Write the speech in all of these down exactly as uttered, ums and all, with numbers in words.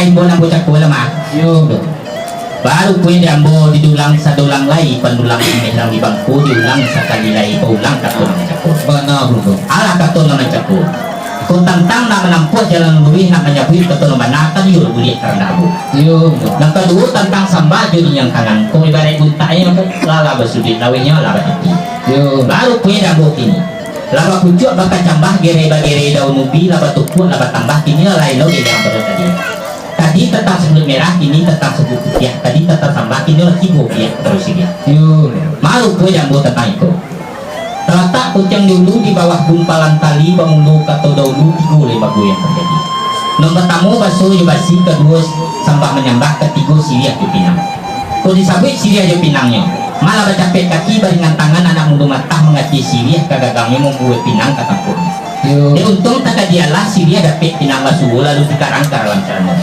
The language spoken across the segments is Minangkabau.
Imbau nan bocako lah, Mak. Yo, tu. Baru pun di ambo didulang sadulang lai, pandulang ineh nan di bangku diulang sakali lai, paulang kato nan bocako. Bana, Bro. Alah kato nan bocako. Ko tantang nak manampuah jalan luruih, nak manyabuik kato nan bana, kan iyo buliah karandak, Bro. Yo, Bro. Nan kaduo tantang sambah jo dinyiang tangan. Ko ibaraik buntaknyo, mako lah, lah basuduik, lawehnyo lah batipi. Yo. Baru pun di ambo kini. Lah bapucuak bakacambah, gerai bagerai daun ubi, lah batukuak, lah batambah, kini lah lain lo gerai nan pado tadi. Tadi tantang sabuluik merah, kini tantang sabuluik putiah. Tadi tantang sambah, kini lah tigo pihak taruih siriah. Yo. Marupo jambo tantang iko. Talatak kuciang di ulu, di bawah gumpalan tali, bamulo kato daulu, tigo lembago yang tajadi. Nan partamo, baso jo basi, kaduo, sambah manyambah, katigo, siriah jo pinang. Kok disabuik siriah jo pinangnyo, malah bacapek kaki, baringan tangan, anak mudo matah, mangaceh siriah ka gagangnyo, mambuwek pinang ka tampuaknyo. Yo. Dek untuang takadialah siriah dapek pinang basuo lalu dikarang ka dalam carano.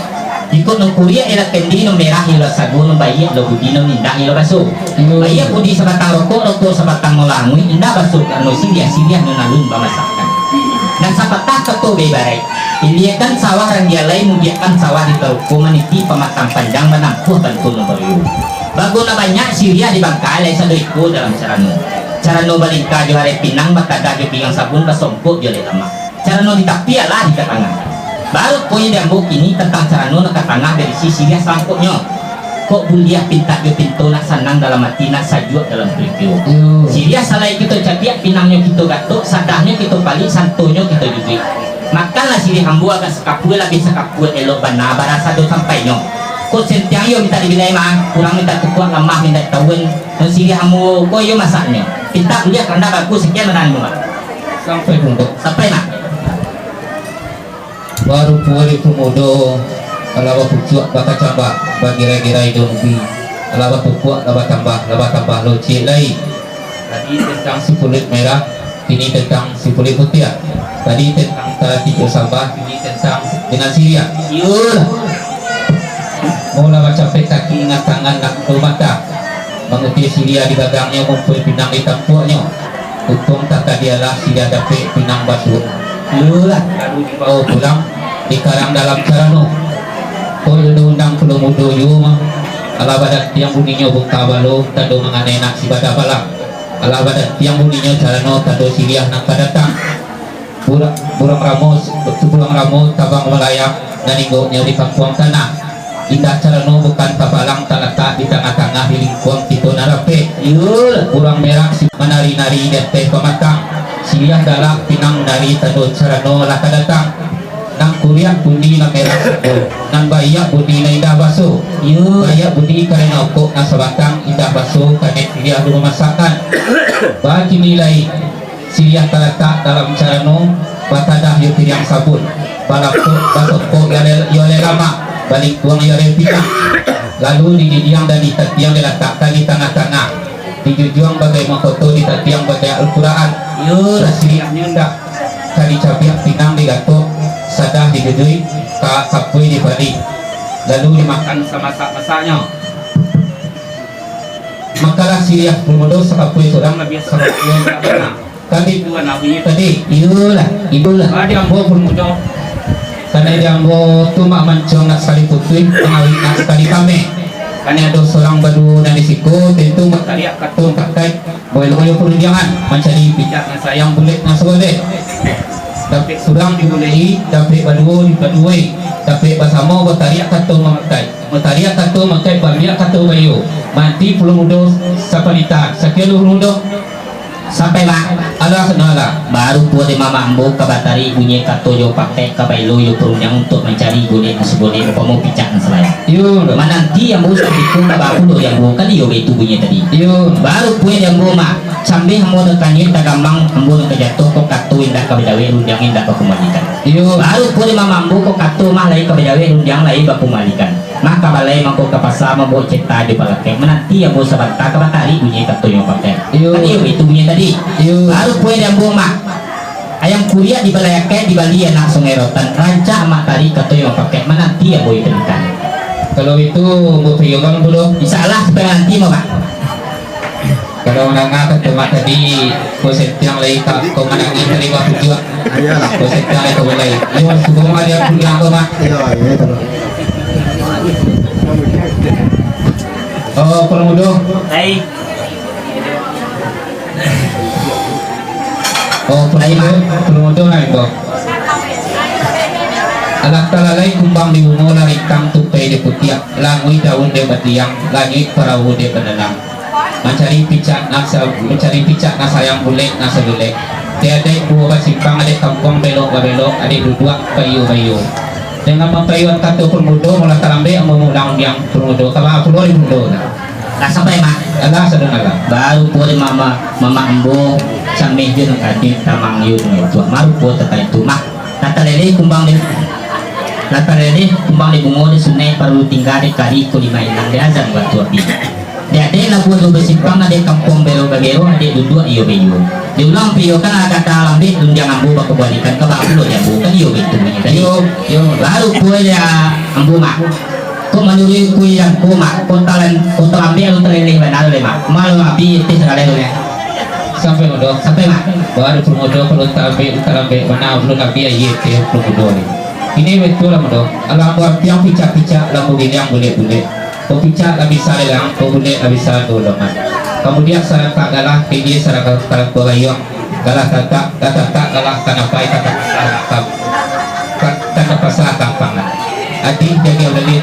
Jikok nan kuriak ialah kendi, nan merah ialah sago, nan baiak lo budi, nan indah ialah baso. Yo. Baiak budi sabatang rokok, rokok sabatang molah anguih, indah baso karano siriah, siriah nan alun bamasakkan. Nan sapatah kato baibaraik, iliakan sawah randialai, mudiakan sawah di taruko, maniti pamatang panjang, manampuah bantuang nan baruyu. Bago nan banyak siriah di bangkai, lai sado iko dalam carano. Carano balingka jo arai pinang, batadah jo pinggang sabun, basongkok jo alek lamak. Carano di tapi alah di ka tangah. Baru poin di ambo kini tantang carano nan ka tangah, barisi siriah salangkoknyo. Kok buliah pintak jo pinto, nak sanang dalam ati, nak sajuak dalam kuliko. Yo. Siriah salai kito cabiak, pinangnyo kito gatok, sadahnyo kito palik, santonyo kito jujuik. Makanlah siriah ambo agak sakapua, labiah sakapua elok bana, barasado sampainyo. Kok sentiang iyo mintak dibilai mah, kurang mintak tukuak, lamah mintak taun. Nan siriah ambo ko iyo masaknyo. Pintak buliah karandak bagus, sakian nan ambo mah. Sampai pun, Dok. Sampai, Mak. Baru puari pemudo, alah bapucuak bakacambah, bagirai-girai daun ubi, alah batukuak, lah batambah, lah batambah locik lai. Tadi tantang sipuluik merah, kini tantang sipuluik putiah. Tadi tantang talatik jo sambah, kini tantang dengan siriah. Iyolah. Mula bacapek kaki, ingan tangan nak rumah tah. Mangutih siriah di gagangnyo, ngumpul pinang di tampuaknyo. Untuang takadialah siriah dapek pinang basuo. Iyolah. Lalu dibawo pulang, dikarang dalam carano. Ko iyo diundang pulo mudo juo mah. Alah badantiang buninyo buka balo, tando manganai nak sibadah balang. Alah badantiang buninyo carano, tando siriah nan ka datang. Burang, burang ramo, burang ramo tabang malayang, nan inggoknyo di kampuang tanah. Indak carano bukan tapalang, talatak di tangah-tangah, di lingkuang kito nan rapek. Iyolah. Burang merak si manari-nari di ateh pamatang. Siriah galak pinang manari, tando carano lah ka datang. Nan kuriak kundi, nan merah sago, nan baiak budi, nan indah baso. Iyo. Baiak budi karano kok nan sabatang, indah baso karano siriah dulu masakan. Bakini lai. Siriah talatak dalam carano, batadah jo piriang sabun, balapuk, basongkok jo alai, jo alai lamak, balingkuang jo alai pinang, lalu dididiang dan ditatiang dilatakkan di tangah-tangah, dijujuang bagai mahkoto, ditatiang bagai Al-Qur'an. Yo. Siriahnyo indak ka dicabiak, pinang digatok, sadah dijujuik, ka kapui dipadi, lalu dimakan samasak-masaknyo. Makalah siriah pemudo sakapui surang, labiah sakapui indak bana. Tadi tu anak bunyi tadi. Iyolah, iyolah. Tadi ambo pun mudo. Karano di ambo tu mak mancong nak sakali putuih, mangawik nak sakali pameh. Karano ado surang baduo nan di siko, tantu batariak kato pakai, baelok-elok parundiangan, mancari picak nan sayang, bulek nan sagolek. Dapek surang dibuleki, dapek baduo dipaduoi, dapek basamo batariak kato mamakai. Batariak kato mamakai, baliak kato baiyo. Manti pulo mudo sapanitahan. Sakian dulu mudo. Sampai, Mak. Alah, nah lah. Baru pulo dek mamak ambo ka batarik bunyi kato jo pakai, ka baelo jo parundiang untuak mancari golek nan sagolek, upamo picak nan salayang. Iyo, lah. Mananti ambo sakiko ka bapulo di ambo, kan iyo baitu bunyi tadi. Iyo. Baru pulo di ambo, Mak. Sambia ambo nan kanyuik tagamang, ambo nan ka jatuah, kok kato indak ka bajawek, rundiang indak bakumbalikan. Iyo. Baru pulo dek mamak ambo, kok kato mah lai ka bajawek, rundiang lai bakumbalikan. Mah ka balai mangko ka pasa mambaok ceta jo palakek, mananti ambo sabanta ka batarik bunyi katonyo pakai. Iyo. Kan iyo baitu bunyi tadi. Iyo. Baru pulo di ambo mah. Ayam kuriak di balai akai dibali anak Sungai Rotan, rancak amak tarik katonyo pakai, mananti ambo iyo balikan. Kalau itu, ambo pai urang dulu. Insya Allah, sampai mananti mah, Mak. Kalau mandanga kato Mak tadi, ko sentiang lai ka, ko manangih tadi bapucuak. Iyolah. Ko sentiang lai ka balai. Iyo, sudah mah dia pulang ko, Mak. Iyo, iyo, itu. Oh, Pulung Mudo. Hai. Oh, Pulung Mudo, Pulung Mudo nah itu. Alah talalai kumbang di bungo, lah rintang tupai di putiak, languik daun dek batiang, lanjuik parahu dek bananam. Mancari picak nan sa-, mancari picak nan sayang bulek nan sabulek. Dek adaik duo basimpang, adaik kampuang belok babelok, adaik duduak baiyo-baiyo. Dengan mampaiyoan kato Pulung Mudo, molah talambek ambo maulang undiang Pulung Mudo, ka baa pulo di Mudo tu. Lah sampai, Mak? Alah, sadang alah. Baru pulo di mama, mamak ambo, cameh jo nan gadih, tamang yo nan tuah. Marupo takah itu, Mak. Lah taleleh kumbang di, lah taleleh kumbang di bungo di sunai, paralu tingga di kari, ko di mainan di azan batu api. Dek adaik labuah duo basimpang, adaik kampuang belok babelok, adaik duduak iyo baiyo. Diulang piyo kan, agak talambek undiang ambo bakabalikan, ka baa pulo di ambo, kan iyo baitu bunyi tadi. Iyo, iyo. Baru pulo di ambo, Mak. Kok manuruik kuiang ko, Mak, kok talan-, kok talambek alun taleleh bana lai, Mak. Malu abih teh sakali tu, ya. Sampai Mudo. Sampai, Mak. Baru Pulung Mudo, kalau talambek, talambek bana, alun abih aia teh Pulung Mudo ni. Ini betul lah, Mudo. Alah ambo ampiang picak-picak, lah ambo giliang bulek-bulek. Ko picak lah bisa lelang, ko bulek lah bisa doloman. Kamudian sarantak galah, tinggi sarantak bagayuang, galah tatak, lah tatak galah tanapai, tatak galah ka, ka, ka tapasa kampangan. Adih jagiah ulelin,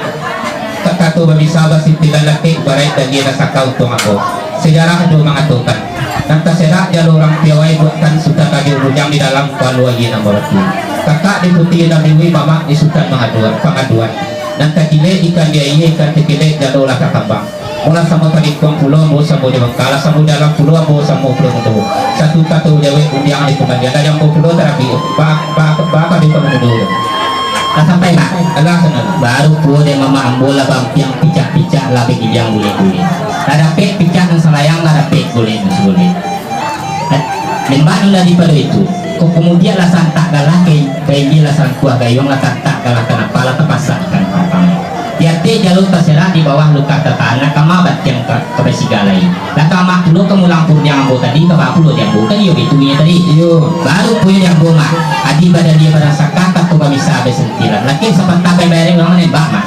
ka-, kato babisa basintilan lakek, baraik dalia nan saka untuang ambo. Sejarah ado mangatokan, nan taserak jalo urang piawai buatan Sutan Rajo Bujang di dalam palu aia nan baratu. Kakak di Puti Nabiwi, mamak di Sutan Mangaduan, Pangaduan. Nan takilek ikan di aia, ikan takilek jalo lah takambang. Molah samo talingkuang pulo ambo samo jo bangka, lah samo jalan pulo ambo samo Pulung Mudo. Satu kato jawek undiang di pangadilan, dari ambo pulo tarakhir, ba, ba, ba, ba, Pulung Mudo. Lah sampai, Mak? Alah, sanang. Baru pulo dek mamak ambo lah baampiang picak-picak, lah bagiliang bulek-bulek. Lah dapek picak nan salayang, lah dapek bulek nan sabulek. Limbah nan daripado itu, kok kamudian lah santak galah ka, ka ilia, lah sangkuah gayuang, lah tantak galah tanapa, lah tapasak ikan kapang. Di ateh jalo taserak, di bawah lukah tatahan, lah kama batiang ka, ka basiga lai. Lah kama pulo ka mulang purniang ambo tadi, ka baa pulo di ambo, kan iyo baitu bunyi tadi. Iyo. Baru pulo di ambo, Mak. Adih badalia baransakah, kato bamisa basintilan. Lakek sapatah pai barek urang manembak, Mak.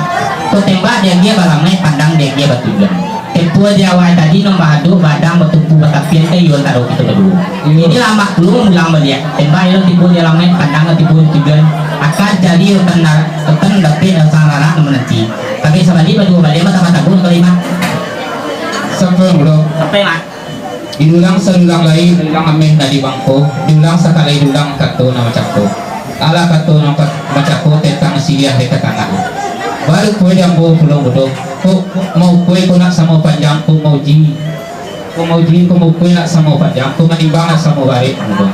Kok tembak di agia balamai, pandang di agia batujuan. Tempo di awal tadi nan bahadok, badang batumpu batapian ka iyo antaro kito baduo. Iyo. Iko lah Mak pulo mulang baliak. Tembak iyo tibo di alamai, pandang tibo di tujuan. Akan jadi rotan nar-, rotan dapek rasa rarak nan mananti. Kabek sabalik baduo baliak, batambah tabuah nan kalima. Sampai, Bro. Sampai, Mak. Diulang sadulang lai, diulang ameh nan di bangko, diulang sakalai diulang kato nan macako. Alah kato nan pa-, macako tantang siriah di tatangah. Baru pulo di ambo Pulung Mudo, kok maukua ko nak samo panjang, kok mauji, kok mauji, kok maukua nak samo panjang, kok manimbang nak samo barek, Mudo.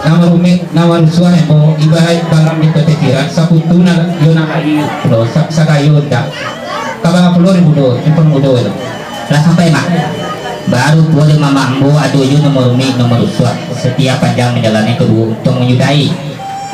Nan marumik, nan marusuah ambo, ibaraik balam di tatikiran, saputu nan, yo nan lai pulo, sa-, sagayo indak. Ka baa pulo di Mudo, di Pulung Mudo tu. Lah sampai, Mak? Baru pulo di mamak ambo, ado juo nan marumik, nan marusuah. Satiok panjang manjalani kaduo untuang manyudahi.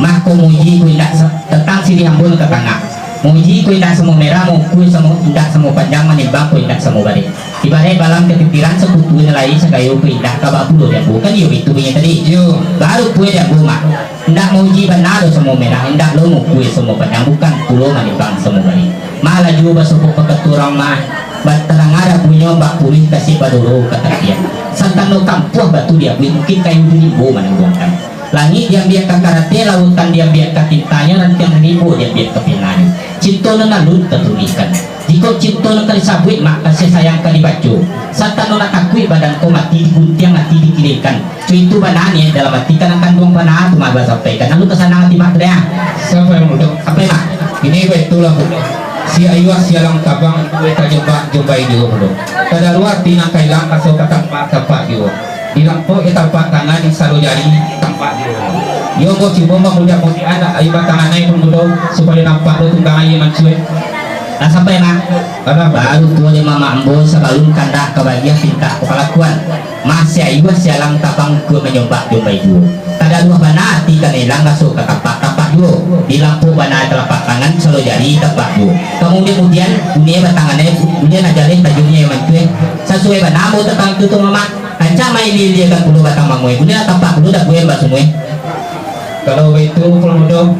Mah ko mauji ko indak sa-, tantang siriah ambo nan ka tangah. Mauji ko indak samo merah, maukua samo indak samo panjang, manimbang ko indak samo barek. Ibaraik balam ka tatikiran, saputu nan lai sagayo ko indak, ka baa pulo di ambo. Kan iyo baitu bunyi tadi? Iyo. Baru pulo di ambo, Mak. Indak mauji bana doh samo merah, indak lo maukua samo panjang, bukan pulo manimbang samo barek. Malah juo basobok bakato urang mah, batadanga bunyi ombak puruih tasik badoro ka tapian. Satando kampuah batu diabuih, mungkin kayu jo rimbo manangguangkan. Langik diambiak ka karate, lautan diambiak ka tintanyo, rantiang rimbo diambiak ka penanyo. Cinto nan alun tatulihkan. Jikok cinto nan ka disabuik, Mak, kasiah sayang ka dibaco. Satando nak takuik badan ko mati, diguntiang ati dikilekan. Cuitu bana niaik dalam ati, ka nan kanduang bana tu mah basampaikan. Lalu ka sanang ati mah tu deh. Sampai mudo. Sampai mah. Ini baitulah mudo. Si ayuah sialang tabang, kue ka jombak, jombai juo mudo. Tadaruah ati nan ka ilang, kaso ka tampak, tampak juo. Dilampok di tampak tangan, di salo jari, tampak juo. Yo, ambo cubo mamudiak-mudiak anak aia batangan ai pun mudo, supayo nampak tu tunggang aia mancua. Lah sampai mah. Alah. Baru tuo dek mamak ambo sabalun kandak ka bagiah pintak kapalakuan. Mah si ayuah sialang tabang kue manyombak jombai juo. Tadaruah bana ati ka ilang, raso ka tampak-tampak juo. Dilampok bana talapak tangan, salo jari tampak juo. Kamudian-mudian, bunyi batangan ai, bunyi nak jaleh tajunyo mancua. Sasuai bana ambo tantang itu tu mamak. Rancak mailia-iliakan pulo batang mangoi. Bunyi nak tampak pulo daguang basungui. Kalau baitu, kalau mudo.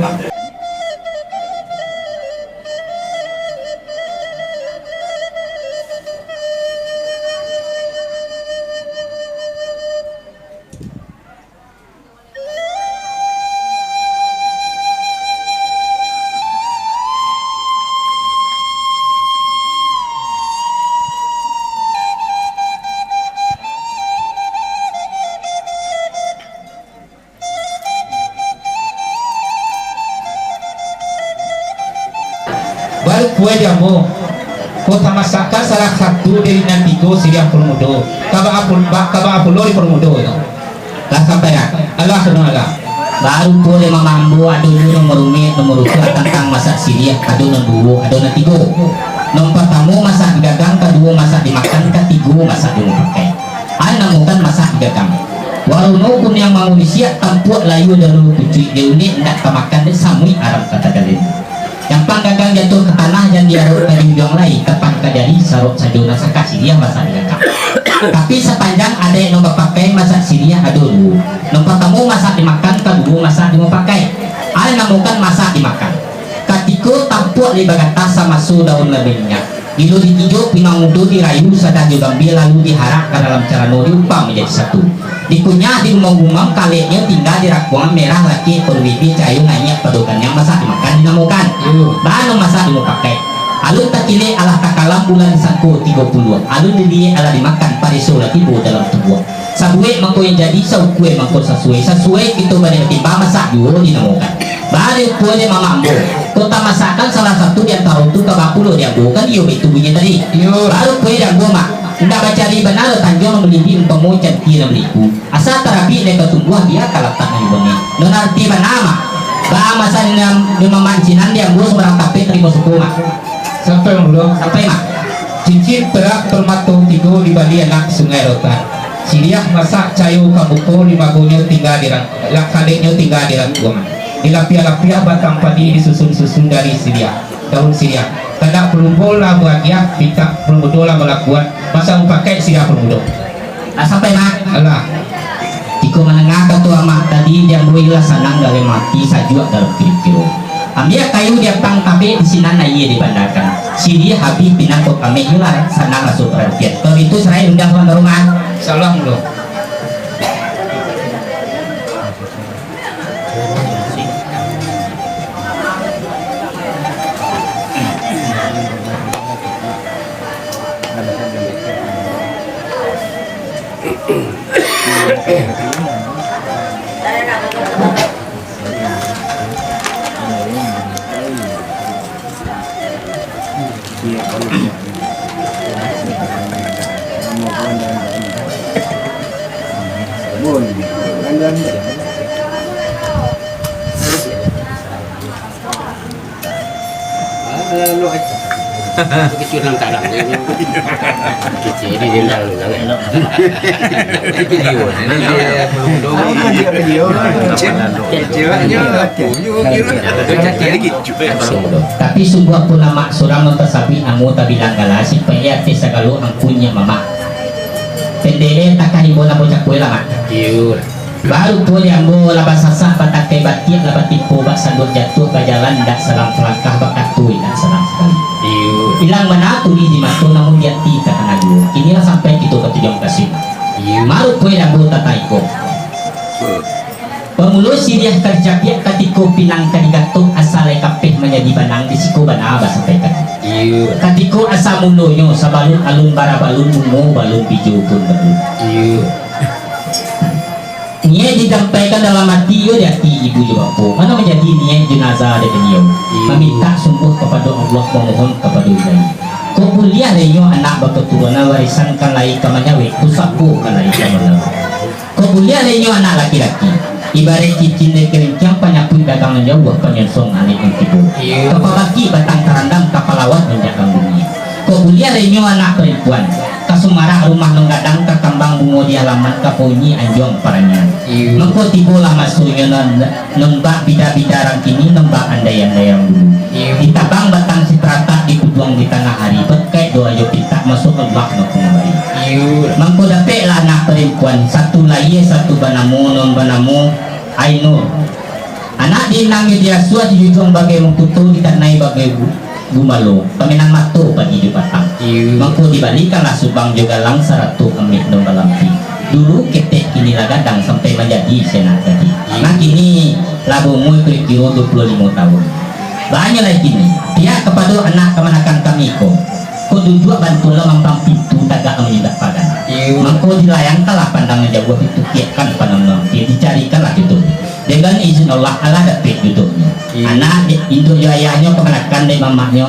Kue di ambo, ko tamasakkan salah satu dari nan tigo siriah Purwomudo. Ka baa pul-, ba-, ka baa pulo di Purwomudo tu. Lah sampai lah. Alah, sudah alah. Baru pulo dek mamak ambo, ado juo nan marumiak, nan marusuah tantang masak siriah, ado nan duo, ado nan tigo. Nan partamo masak digagang, kaduo masak dimakan, katigo masak dimapakai. An namokan masak digagang. Warono kuniang mangulisiak, tampuak layua daun pucuik, dek ulek indak tamakan, dek samuik aram ka tagaleh. Nyampang gagang jatuah ka tanah, jan diarok ka di ujuang lai, tapan ka jari, sarok sajo nan sakah siriah masak digagang. Tapi sapanjang adaik nan bapakai masak siriah ado duo. Nan partamo masak dimakan, kaduo masak dimapakai. An namokan masak dimakan. Katiko tampuak lai bagatah, samaso daun lai baminyia. Bilo dikijo pinang mudo dirayu, sadah jo gambia lalu diharak ka dalam carano diumpang manjadi satu. Dikunyah digumam-gumam, kaleknyo tingga di rakuang, merah lakek paruih bibia, cahayo naiak pado kaniang, masak dimakan dinamokan. Iyo. Baa nan masak dimapakai. Alun takilek alah takalam, bulan disangko tigo puluah. Alun diliek alah dimakan, pareso lah tibo dalam tubuah. Sabuek mangko yang jadi, saukua mangko sasuai. Sasuai kito baliak batimbang, masak juo dinamokan. Baru pulo dek mamak ambo, ko tamasakkan salah satu di antaro tu, ka baa pulo di ambo, kan iyo baitu bunyi tadi. Iyo. Baru pulo di ambo, Mak, indak bacari bana, tanjuang nan balindi, umpamo cantia nan baliku. Asa tarabik lai ka tumbuah, bia ka latak nan di bumi. Non arti bana, Mak. Baa masak nan di mamak sinan, di ambo sumbarang tapek, tarimo suko, Mak. Sampai, Mak, dulu. Sampai, Mak. Cincin perak permato tigo, dibali anak Sungai Rotan. Siriah masak cayo ka muko, limagonyo tingga di rang-, lah kaleknyo tingga di rangkuang. Dilapiah-lapiah batang padi, disusun-susun dari siriah, daun siriah. Kandak Purwomudo lah baagiah, pintak Purwomudo lah balakuan, masak mupakaik siriah Purwomudo. Lah sampai, Mak? Alah. Jikok mandanga kato amak tadi, di ambo iyo lah sanang dalam ati, sajuak dalam pikiro. Ambiak kayu di apang tabek, di sinan aia dibandakan. Siriah abih pinang kok ameh, iyo lah sanang raso paratian. Kalau itu, sarai undiang tuan ka rumah. Salam dulu. Kecil dalam tarang. Kecil di jendal tu, kan? Video ni. Video. Kecil. Tapi sungguah pun amak surang nan tasabuik namo, tabilang gala, sipaik ateh sagalo angkunya mamak. Pendek e takah imbau namo cakui lah, Mak. Iyo. Baru pulo di ambo lah basasak, batakai batiak lah batimpo, bak sanduak jatuah bajalan indak salang salangkah, bakato indak salang sakali. Iyo. Ilang bana turi di mato, namun di ati takana juo. Kini lah sampai kito ka tujuan mukasuik. Iyo. Baru pulo di ambo tantang iko. Pamulo siriah ka dicabiak, katiko pinang ka digatok, asa lai kapeh manjadi banang, di siko bana basampai tadi. Iyo. Katiko asa mulonyo, sabalun alun bara balun, bungo balun, bijo pun balun. Iyo. Niaik disampaikan dalam ati, iyo di ati ibu jo bapo. Mano manjadi niaik jo nazar dari baliau. Iyo. Mamintak sungguah kapado Allah, mamohon kapado Ilahi. Kok buliah lai nyo anak bakaturunan, warisan kan lai ka manyawek, pusako kan lai ka malawek. Kok buliah lai nyo anak laki-laki, ibaraik cincin dari karinciang, panyapuik dagang nan jauah, panyonsong alek nan tibo. Iyo. Ka pabakik batang tarandam, ka palawat manjak ka bumi. Kok buliah lai nyo anak parampuan, ka sumarak rumah nan gadang, ka kambang bungo di halaman, ka paunyi anjuang parangian. Iyo. Mangko tibolah masonyo nan Nan bak bida-bida rang kini, nan bak andai-andai rang dulu. Iyo. Ditabang batang sitaratak, dikuduang di tangah ari, bakaik doa jo pintak, masuak Allah nan pangabari. Iyo. Mangko dapeklah anak parampuan, satu lahia, satu banamo, nan banamo Ainur. Anak di inang jo diasuah, dijujuang bagai mangkuto, ditanai bagai gu-, gumalo, pamenan mato pagi jo patang. Iyo. Mangko dibalikanlah subang jo galang, sarato ameh nan balampi. Dulu ketek, kini lah gadang, sampai manjadi si anak gadih. Iyo. Nah, kini lah baumua kiro-kiro duo puluah limo taun. Banyak lai kini, pihak kapado anak kamanakan kami ko, ko duduak bantulah mampang pintu, tagak manindak pagan. Iyo. Mangko dilayangkanlah pandang nan jauah, ditukiakkan pandang nan angkek, dicarikanlah jodoh. Dengan izin Allah, alah dapek jodohnyo. Iyo. Anak di-, induak jo ayahnyo kamanakan dari mamaknyo,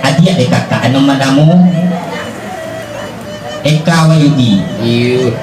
Adiak dek kakak, anu manamo Eka Wahyudi. Iyo.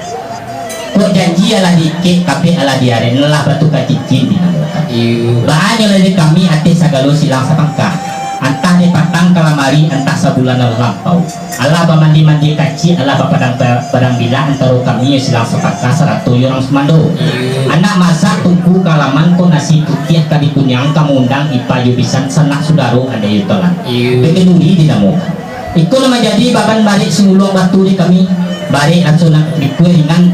Kok janji alah diikek, tapi alah diaren, alah batuka cincin di namo. Iyo. Baanyo lah dek kami ateh sagalo silang sapangka. Antah dek patang ka lamari, antah sabulan lalu lampau. Alah bamandi-mandi kacik, alah bapadang, padang bilah antaro kami jo silang sapangka sarato jo urang sumando. Iyo. Anak masak tungku ka laman, kok nasi putiah ka dikunyang, ka maundang ipa jo bisan, sanak sudaro andai jo tolan. Iyo. Beke duri dinamokan. Iko nan manjadi baban barek singuluang batu di kami, barek raso nan tabikua ringan,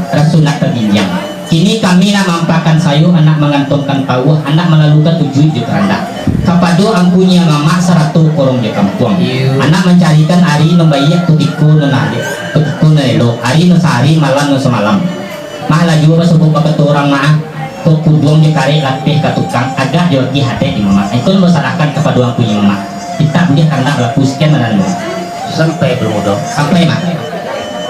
raso nan taginjang. Kini kami nak maampakan sayo, anak mangantongkan pauah, anak malalukan ujuik jo karandak. Kapado angku nyiak mamak sarato korong jo kampuang. Iyo. Anak mancarikan ari nan baiak kutiko nan alek, kutiko nan elok, ari nan sahari, malam nan samalam. Mak lah juo basobok bakato urang, Mak, ah. Kok kuduang jo karek lapeh ka tukang, agak jo ati hadek di mamak. Iko nan basadahkan kapado angku nyiak mamak. Kita buliah kandak balaku sakian nan anu. Sampai, Kapalo Mudo? Sampai, Mak.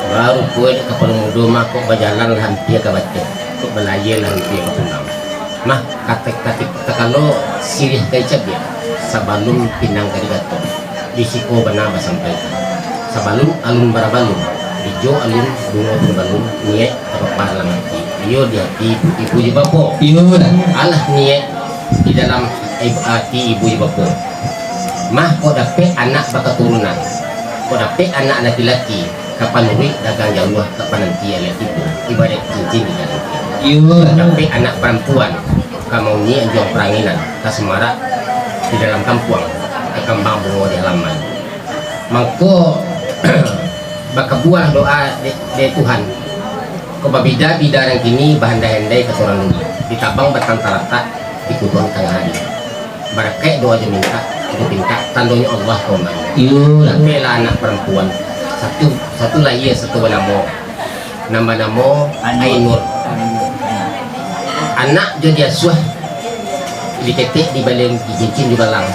Baru kuaik Kapalo Mudo mah, kok bajalan lah ampia ka bateh, kok balayia lah ampia ka pulau. Mah, katek-katek takalo siriah ka dicabiak, sabalun pinang ka digatok, di siko bana basampaikan. Sabalun alun barabalun, di jo alun bungo pun balun, niaik tapapah dalam ati. Iyo, di ati ibu, ibu jo bapo. Iyo, dah. Alah niaik di dalam ib-, ati ibu jo bapo. Mah, kok dapek anak bakaturunan, kok dapek anak laki-laki, ka panuruik dagang jauah, ka pananti alek tibo, ibaraik cincin di dalam. Iyo. Kok dapek anak parampuan, ka mauni anjuang paranginan, ka samarak di dalam kampuang, ka kambang bungo di halaman. Mangko, bakabualah doa dek, dek Tuhan. Kok babida-bida nan kini, bahandai-handai kato urang dulu. Ditabang batang talatak, dikubuang tangah ari. Barakaik doa jo mintak, jo pintak, tandonyo Allah ka mambari. Iyo. Dapeklah anak parampuan, satu, satu lahia, satu banamo, nan banamo Ainur. Anak jo diasuah, diketek, dibalian cincin jo galang.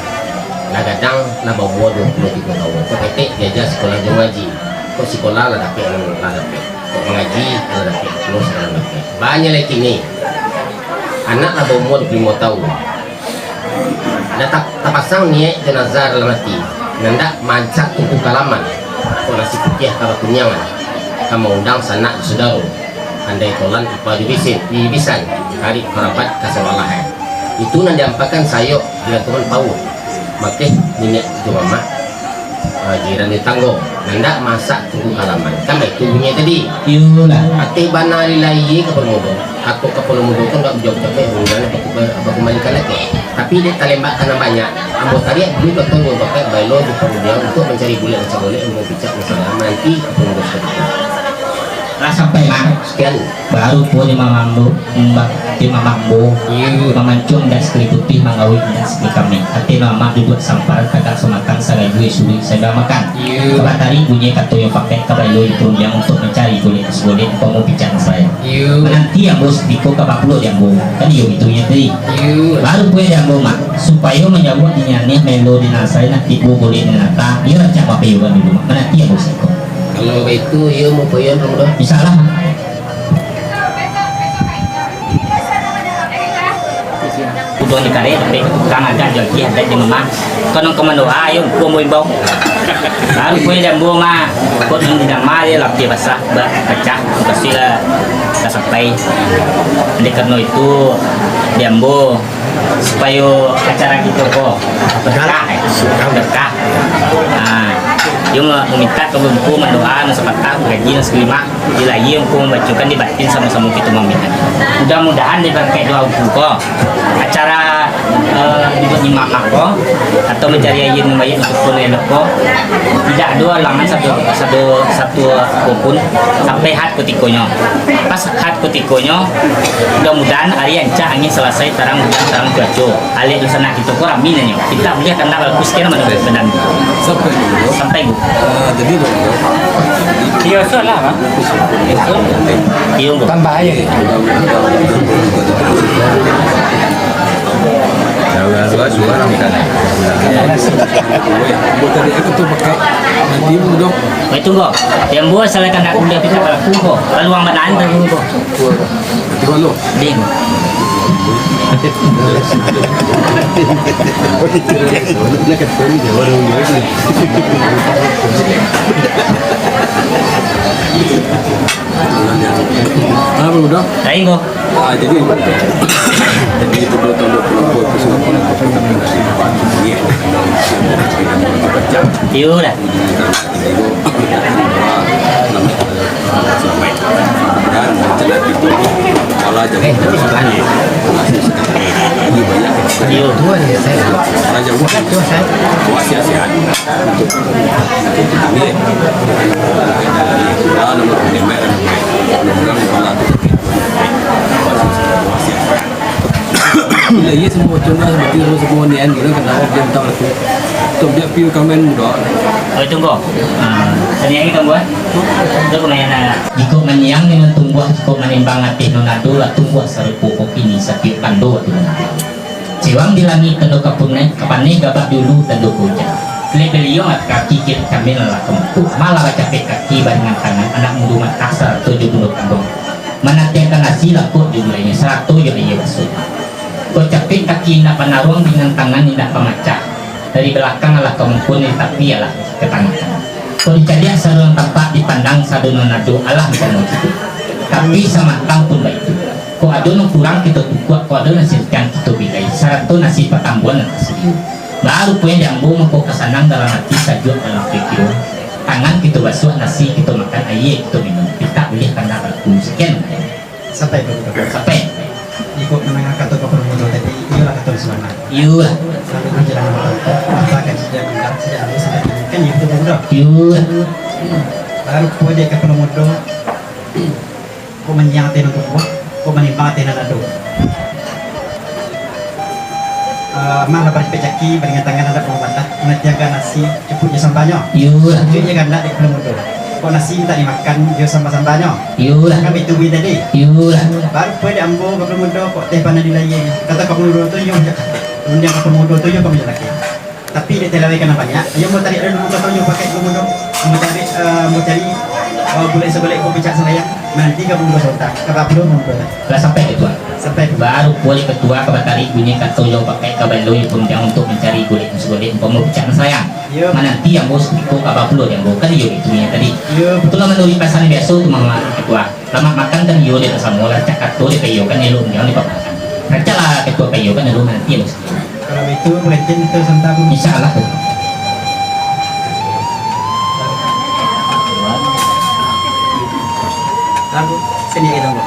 Lah gadang, lah baumua duo puluah tigo taun. Kok ketek diaja sikolah jo mangaji. Kok sikolah lah dapek, lah dapek. Kok mangaji, lah dapek. Terus lah dapek. Banyak lai kini. Anak lah baumua duo puluah limo taun. Lah ta-, tapasang niaik jo nazar dalam ati, nandak mancak tungku ka laman, kok nasi putiah ka bakunyangan, ka maundang sanak jo sudaro, andai tolan ipa jo bisin, jo bisan, karib karabat ka sawalahan. Itu nan diampakan sayok digantungan pauah, makeh niniak jo mamak, ah, jiran di tanggo, nandak masak tungku ka laman. Kan baitu bunyinyo tadi. Iyolah. Ateh bana ari lahia Kapalo Mudo. Kato Kapalo Mudo tu ndak bujang capek, bulan baku-, bakumbalikan lagi. Tapi dek talembak ka nan banyak, ambo tariak dulu kato nyo bakai baelo jo parudiang untuak mancari bulek nan sagolek, ambo picak masalah mananti Kapalo Mudo sakali. Lah sampai, Mang. Sakian. Baru pulo di mamambo, mbak, di mamambo. Iyo. Mamancuang indak sakali putih, mangawik indak sakali kameh. Ateh mamak duduak sampar, tagak samatang, sagajua suruik saga makan. Iyo. Kabatari bunyi kato nyo pakai, kabailo jo parudiang untuak mancari bulek nan sagolek, ambo picak masalah. Iyo. Mananti ambo satiko ka bapulo di ambo. Kan iyo itu nyo tadi. Iyo. Baru pulo di ambo, Mak, supayo manjawab di nyanih melo di nasai, nak tibo bulek di nata. Iyo, rancak mapayuahan dulu, Mak. Mananti ambo satiko. Kalau baitu, iyo, mau payuahan dulu dah. Insyaallah, Mak. Udah dikarek, tapi tukang agak joki, ada di rumah. Konon ka mandoa, ayo, gua mau imbau. Baru gue dan gua mah, kok di nama dia lapih basah, ba-, pecah, pasti lah, lah sampai. Oleh karena itu, diambo, supayo acara kito ko berkah, eh, berkah. Nah, dia mau minta ke buku, mandoa, nang sapatah, gaji, nang sakalimo. Ilahi Angku mambacokan di batin, samo-samo kito mambina. Mudah-mudahan dibarakaik doa Angku ko, acara, eh, dibuek ni mamak ko, atau mancari aia mambaiak untuak ko, elok ko, indak ado alangan satu, satu, satu apo pun, sampai hat kutikonyo. Pas hat kutikonyo, mudah-mudahan ari ancak, angin salasai, tarang ujan, tarang cuaco. Alek dunsanak kito ko rami nanyo. Kita buliah kandak balaku sakian mano badan. Sampai, Bu. Sampai, Bu. Ah, jadi, Bu. Iyo, so lah, Bang. Iyo, Bu. Tambah aja. Sudah, sudah, sudah, sudah. Bu, tadi aku tu pakai. Nanti, Bu, dong. Baik, tunggu. Yang buat salah kandak kuliah kita balaku ko. Peluang badan tu, Bu. Betul, lo. Ding. Apa udah? Lain ko. Ah, jadi, jadi itu dua tahun dua puluh dua, itu semua pun ada. Iyo lah. Dan rencana itu, malah jangan. Iyo. Malah jangan. Wah, sia-sia. Bila iya semua contoh seperti itu, semua nian, kita kena jam tahu tu. Tu biar piu kamen muda. Oh, itu ko. Ah, tanya lagi kan, Buan? Itu ko nanya nak. Jikok manyiang dengan tumbuah, jikok manimbang ateh nan ado lah tumbuah sarupo ko kini satiok tando tu nan ado. Siwang di langik tando kapunai, kapaneh gabak dulu tando ko ujan. Kelek baliong ateh kaki, kiri kamin lah kamuko. Malah bacapek kaki baringan tangan, anak mudo matah sarato jo bundo kanduang. Manatiangkan nasi lapuk jo gulainyo, sarato jo aia basuah. Kok capek kaki indak panaruang, ringan tangan indak pamacah. Dari balakang alah ka muko, dari tapi alah ka tangah. Kok dicaliak saluruang tampak, dipandang sadonyo nado, alah mangkono juo. Tapi samantang pun baitu. Kok ado nan kurang kito tukuak, kok ado nan sirikan kito bilai, sarato nasi patambuan nan tasadio. Baru pulang di ambo mangko ka sanang dalam ati, sajuak dalam pikiran. Tangan kito basuah, nasi kito makan, aia kito minum. Pitak buliah kandak balaku. Sakian. Sampai, Pak Gubernur. Sampai. Jikok mandanga kato Pak Pramono tadi, iyolah kato di sana. Iyolah. Lalu berjalan motor, mata kan sudah mandang, sudah ambil, sudah tinggi. Kan gitu, Pak Gubernur? Iyolah. Baru pulang dek Pak Pramono, kok manyiang ateh nan tumbuah, kok manimbang ateh nan ado. Ah, malah baripek caki, baringan tangan, alah pamacah, manatiangkan nasi, cukuik jo sambahnyo. Iyo. Cukuik jo kandak dek Pak Pramono. Kok nasi mintak dimakan, jo sambah-sambahnyo. Iyo lah. Kan itu bunyi tadi. Iyo lah. Baru pulang dek ambo Pak Pramono, kok teh panah di layie. Kato Pak Pramono tu, iyo, kemudian Pak Pramono tu, iyo, kamu laki. Tapi dek teh laweh ka nan banyak, ayo ambo tarik dulu katonyo pakai Pak Pramono. Ambo cari, eh, ambo cari, eh, bulek sabalek ko picak salayang. Mananti ka Pak Pramono sabanta. Ka Pak Pramono, Pak Pramono. Lah sampai ka tuan. Sampai. Baru pulo ketua ka batarik bunyi kato jo pakai ka balo jo pandiang untuak mancari gulek sagulek umpamo picak nan sayang. Iyo. Mananti ambo sakutiko ka bapulo di ambo, kan iyo itu nyo tadi. Iyo. Itulah manuruik pasan biaso tu, Mamak Ketua. Lamak makan kan iyo dek basamo lah, cak kato dek ka iyo kan elok undiang dek pamakan. Rancaklah ketua ka iyo kan elok mananti ambo sakutiko. Kalau itu, berhenti itu sebentar dulu. Insya Allah tu. Lalu, sini kita, Bu.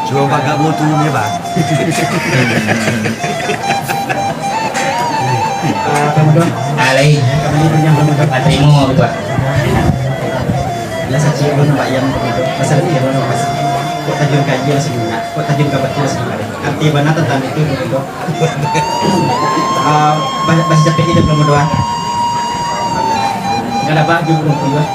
Juo bagabo tu ni, Bang. Ah, Pak Mudo. Alai. Kami ni punya Pak Mudo. Tarimo, Pak. Lah saci ulun nampak ayam Pak Mudo. Pasal dia ulun nampak. Kok tajun kaji lah semuanya. Kok tajun ka batu lah semuanya. Arti bana tantang itu, Pak Mudo. Ah, ba-, basi capek kita Pak Mudo, ah. Galabah jo burung puyuh.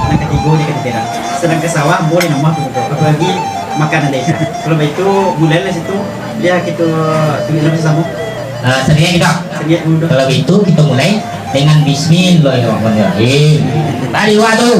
Nan katigo di katiga. Sadang ka sawah, ambo di rumah Pak Mudo. Apalagi makanan dari ikan. Kalau baitu, mulai lah situ. Biar kita tunjuk sama-sama. Ah, sariak kita. Sariak Pak Mudo. Kalau baitu, kita mulai dengan Bismillahirrahmanirrahim. Tadi waktu.